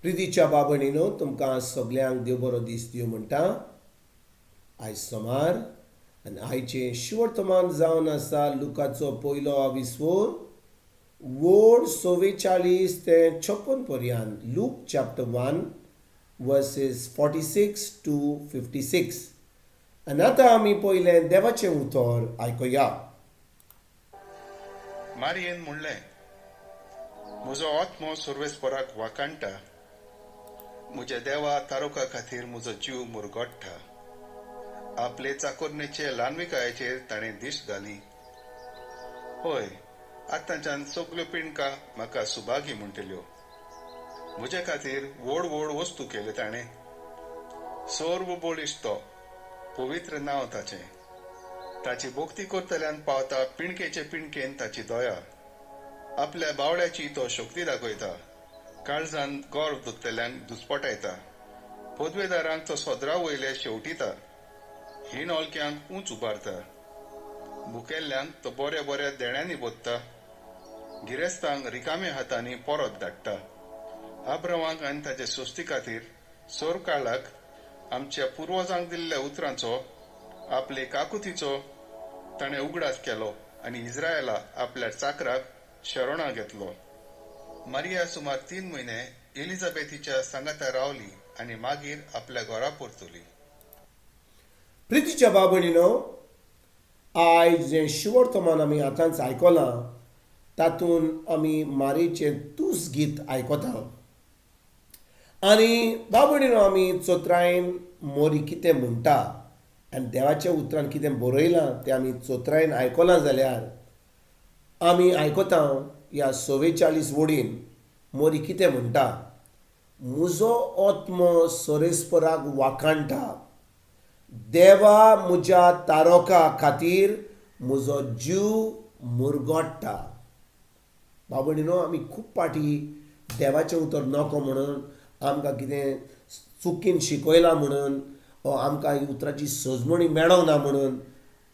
प्रितीच्या बाबणीनो, तुमकां सगल्यांक देव बरो दीस दिवं म्हणटा. आयज सोमार आनी आयचें शिवर्तमान जावन आसा लुकाचो पयलो आविस्वोर वोड 44 ते 56 पर्यंत, Luke chapter 1 verses 46 to 56. आनी आतां आमी पयलें देवाचें उतर आयकुया. मारियेन म्हणलें, म्हजो आत्मो सर्वेस्पराक वाखाणटा. म्हज्या देवा तारोका खातीर म्हजो जीव मुरगोडटा. आपले चाकोरणेचे ल्हानविकायेचेर ताणें दिश्ट घाली. हय, आतांच्यान सगल्यो पिंडका म्हाका सुभागी म्हणटल्यो. म्हजे खातीर व्हड व्हड वस्तू केल्यो ताणें. सर्व बळिश्ट तो, पवित्र नांव ताचें. ताची भक्ती करतल्यान पावता पिणकेचे पिणकेन ताची दया. आपल्या बावळ्याची तो शक्ती दाखयता. काळजान गर्व दुखतल्यांक दुस्पटायता. पदवेदारांक तो सदरा वयले शेवटिता. हीण हलक्यांक उंच उबारता. भुकेल्ल्यांक तो बऱ्या बऱ्या देण्यांनी बोत्ता. गिरेस्तांक रिकाम्या हातांनी परत धाडटा. आब्रावांक आनी ताचे सोस्ती खातीर सोर काळाक आमच्या पुर्वजांक दिल्ल्या उतरांचो, आपले काकुतीचो ताणें उगडास केलो आनी इस्रायला आपल्या चाकराक शरणा घेतलो. मारिया सुमार 3 म्हयने एलिझाबेथीच्या सांगाता रावली आनी मागीर आपल्या घरा परतली. प्रितीच्या बाबणीनो, आयज जें शिवर्तमान आमी आतांच आयकलां तातूंत आमी मारीचें तूस गीत आयकता. आनी बाबणीनो, आमी चोत्रायन मोरी कितें म्हणटा आनी देवाच्या उतरान कितें बरयलां तें आमी चोत्रायन आयकलां जाल्यार आमी आयकता ह्या 44 वडीन मोरी कितें म्हणटा, म्हजो आत्मो सरेस्पराक वाखाणटा, देवा म्हज्या तारोका खातीर म्हजो जीव मुरगोडटा. बाबणी न्हू, आमी खूब पाटी देवाचें उतर नको म्हणून, आमकां कितें चुकीन शिकयलां म्हणून वो आमकां ही उतराची सजमणी मेळोंक ना म्हणून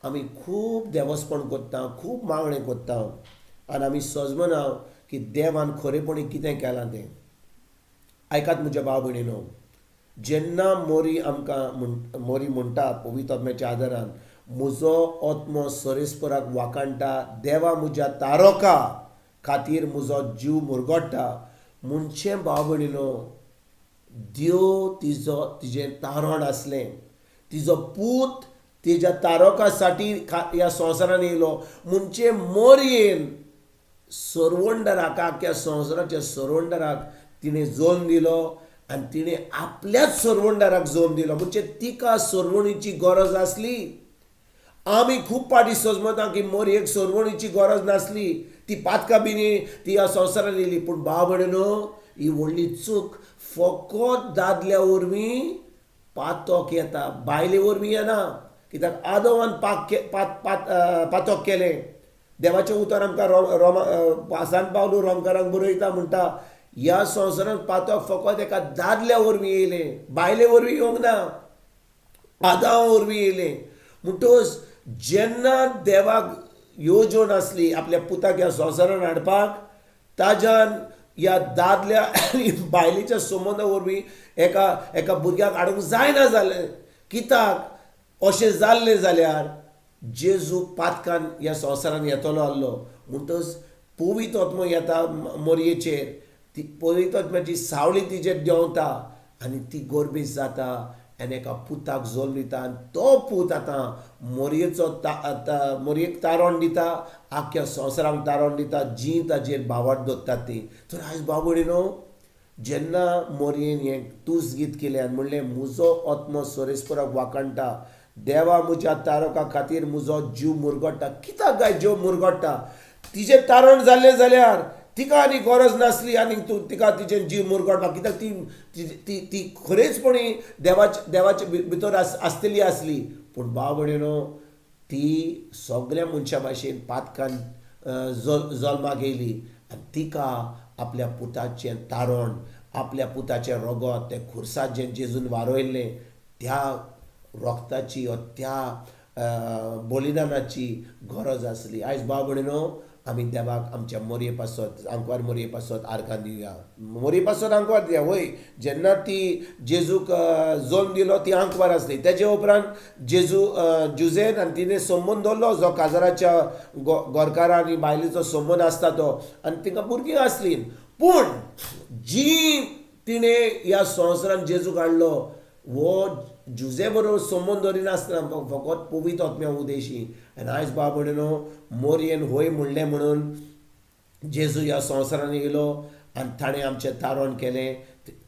आमी खूब देवस्पण करता, खूब मागणें करता आनी आमी सजमना की देवान खरेपणी कितें केलां तें. आयकात म्हज्या भाव भयणीनो, जेन्ना मोरी आमकां म्हण मोरी म्हणटा पवित्र आत्म्याच्या आदारान, म्हजो आत्मो सरेस्पराक वाखाणटा, देवा म्हज्या तारोका खातीर म्हजो जीव मुरगोडटा, म्हणचे भाव भयणीनो, देव तिजो तिजें तारण आसलें. तिजो पूत तिज्या तारोकासाठी ह्या संवसारान येयलो. म्हणजे मोरयेन सरवंडराक, आख्या संवसाराच्या सरवंडराक तिणें जोन दिलो आनी तिणें आपल्याच सरवंडराक जोन दिलो. म्हणजे तिका सरवणीची गरज आसली. आमी खूब पाटी सजमता की मोरयेक सरवणीची गरज नासली, ती पातका बिनी ती ह्या संवसारान येयली. पूण भाव भयणीनो, ही व्हडली चूक. फकत दादल्या वरवीं पातक येता, बायले वरवीं येना. कित्याक आदोवान पाक पात पात पातक केलें. देवाचें उतर आमकां रोमा सान पावलू रोमकारांक बरयता, म्हणटा, ह्या संवसारांत पातक फकत एका दादल्या वरवीं येयलें, बायले वरवीं येवंक ना, आदांवा वरवीं येयलें. म्हणटकच जेन्ना देवाक येवजण आसली आपल्या पुताक ह्या संवसारान हाडपाक, ताज्यान ह्या दादल्या आनी बायलेच्या संबंदा वरवीं एका एका भुरग्याक हाडूंक जायना जालें. कित्याक अशें जाल्लें जाल्यार जेजू पातकान ह्या संवसारान येतलो आहलो. म्हणटकच पवित्र आत्मो येता मोरयेचेर, ती पवित्र आत्म्याची सावळी तिजेर देंवता आनी ती गोरबेज जाता आनी एका पुताक जल्म दिता. आनी तो पूत आतां मोरयेचो मोरयेक तारण दिता, आख्ख्या संवसाराक तारण दिता, जीं ताजेर भावार्थ दवरतात तीं. तर आयज भाव भयणीनो, जेन्ना मोरयेन हें तूस गीत केलें आनी म्हणलें, म्हजो आत्मो सरेस्पराक वाखाणटा, देवा म्हज्या तारका खातीर म्हजो जीव मुरगोडटा. कित्याक काय जीव मुरगोडटा? तिजें तारण जाल्लें जाल्यार तिका आनी गरज नासली आनी तूं तिका तिजें जीव मुरगोडपाक. कित्याक ती ती ती खरेंचपणी देवाचे देवाचे भितर आसतली आसली. पूण भाव भयणीनो, ती सगल्या मनशां भाशेन पातकान जल्माक येयली आनी तिका आपल्या पुताचें तारण, आपल्या पुताचें रगत, तें खुर्सात जें जेजून वारयल्लें त्या रोगताची, त्या बलिदानाची गरज आसली. आयज भाव भयणीनो, आमी देवाक आमच्या मोरये पासत, आंकवार मोरये पासत आर्गां दिवया. मोरये पासत आंकवार दिया. वय, जेन्ना ती जेजूक जल्म दिलो ती आंकवार आसली. तेजे उपरांत जेजू जुजेन आनी तिणें संबंद दवरलो, जो काजाराच्या गोरकारा आनी बायलेचो संबंद आसता तो, आनी तिका भुरगीं आसलीं. पूण जी तिणें ह्या संवसारान जेजूक हाडलो वो जुजे बरोबर संबंद दवरिनासतना फकत पवित्र आत्म्या उदेशी. आनी आयज बाब भयणीनो, मोरयेन होय म्हणलें म्हणून जेजू ह्या संवसारान येयलो आनी ताणें आमचें तारण केलें.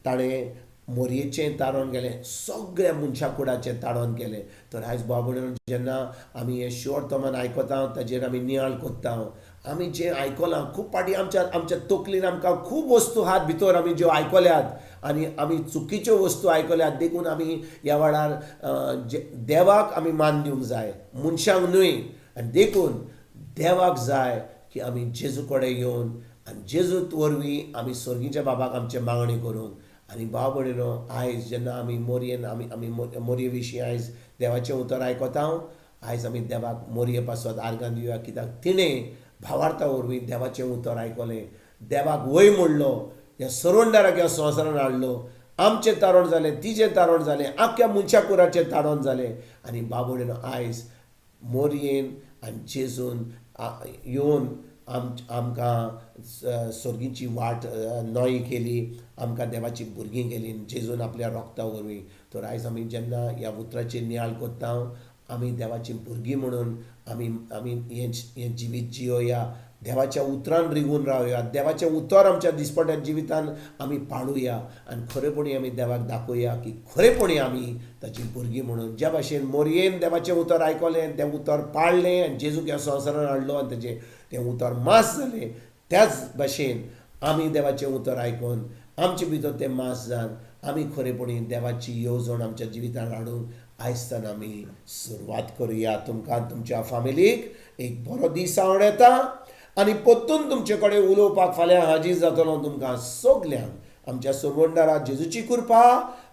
ताणें मोरयेचें तारण केलें, सगळ्या मनशा कुडाचें तारण केलें. तर आयज बाब भयणीनो, जेन्ना आमी हें शिवर्तमान आयकता ताजेर आमी नियाळ कोत्ता. आमी जें आयकलां खूब फावटी आमच्या आमच्या तकलेन आमकां खूब वस्तू आहात भितर, आमी ज्यो आयकल्यात आनी आमी चुकीच्यो वस्तू आयकल्यात. देखून आमी ह्या वेळार देवाक आमी मान दिवंक जाय, मनशांक न्हय. आनी देखून देवाक जाय की आमी जेजू कडेन येवन आनी जेजू वरवीं आमी सर्गीच्या बाबाक आमचें मागणें करूंक. आनी भाव भयणीनो, आयज जेन्ना आमी मोरयेन आमी आमी मोरये विशीं आयज देवाचें उतर आयकता, आयज आमी देवाक मोरये पासत आर्गां दिवया, कित्याक तिणें भावार्था वरवीं देवाचें उतर आयकलें, देवाक वय म्हणलो, ह्या सरवणदाराक ह्या संवसारान हाडलो. आमचें तारण जालें, तिजें तारण जालें, आख्ख्या मनशा कुराचें तारण जालें. आनी भाव भयणीनो, आयज मोरयेन आनी जेजून येवन आमकां सर्गीची वाट नवी केली, आमकां देवाची भुरगीं केली जेजून आपल्या रोगता वरवीं. तर आयज आमी जेन्ना ह्या उतराचेर नियाळ कोत्ता, आमी देवाची भुरगीं म्हणून आमी आमी हें हें जिवीत जियोया, देवाच्या उतरान रिगून रावया, देवाचें उतर आमच्या दिसपट्या जिवितान आमी पाळुया आनी खरेपणी आमी देवाक दाखोवया की खरेपणी आमी ताची भुरगीं म्हणून. ज्या भाशेन मोरयेन देवाचें उतर आयकलें, तें उतर पाळ्ळें आनी जेजूक ह्या संवसारान हाडलो आनी तेजें तें उतर मास जालें, त्याच भाशेन आमी देवाचें उतर आयकून आमचे भितर तें मास जावन आमी खरेपणी देवाची येवजण आमच्या जिवितान हाडूंक आयजतान आमी सुरवात करुया. तुमकां तुमच्या फामिलीक एक बरो दीस आवड येता आनी परतून तुमचे कडेन उलोवपाक फाल्यां हाजीर जातलो. तुमकां सगल्यांक आमच्या सरवणदारा जेजूची कृपा,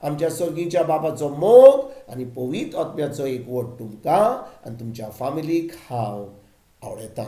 आमच्या सर्गीच्या बाबाचो मोग आनी पवित्र आत्म्याचो एकवट तुमकां आनी तुमच्या फामिलीक हांव आवडयतां.